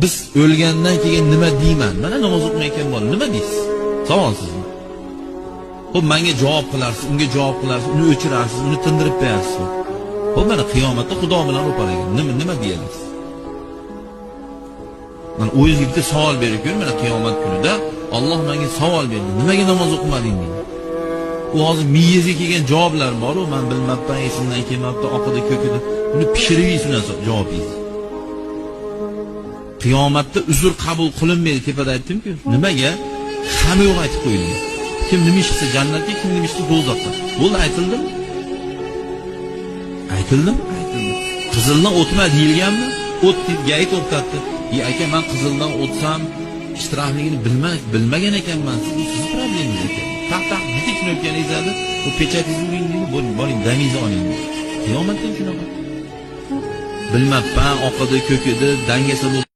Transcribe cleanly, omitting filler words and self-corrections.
Biz o'lgandan keyin nima deyman? Mana namoz o'qimayotgan bola nima deysiz? Savol sizga. Xo'p, menga javob qilarsiz, unga javob qilarsiz, uni o'chirarsiz, uni tindirib qo'yarsiz. Xo'p, mana qiyomatda Xudo bilan ro'paraga nima deyasiz? Mana o'zingizga bitta savol berib ko'ring, mana qiyomat kunida Alloh menga savol berdi. Nimaga namoz o'qimading deydi. U hozir miyangizga kelgan javoblar bor-u, men bilmabman, esimdan kelmabdi, oqida ko'kida. Uni pishirib yeysiz undan javobingizni. Qiyomatda uzr qabul qilinmaydi, tepada aytdim-ku. Nimaga? Hamma yo'q aytib qo'yilgan. Kim nima ish qilsa jannatga, kim nima ish qilsa do'zaxga. Bo'ldi, aytildimi? Aytildimi? Aytildi. Qizildan o'tma deyilganmi? O't deb ГАИ to'xtatdi. "E aka, men qizildan o'tsam shtrafligini bilmagan ekanman. Siz bu sizni problemingiz ekan." Taq taq bitta knopkani ezadi, u pechatingizni uring deydi, bo'ling, boring, damingizni oling deydi. Qiyomatda ham shunaqa. Bilmabman, oqida, ko'kida, dangasa bo'lsa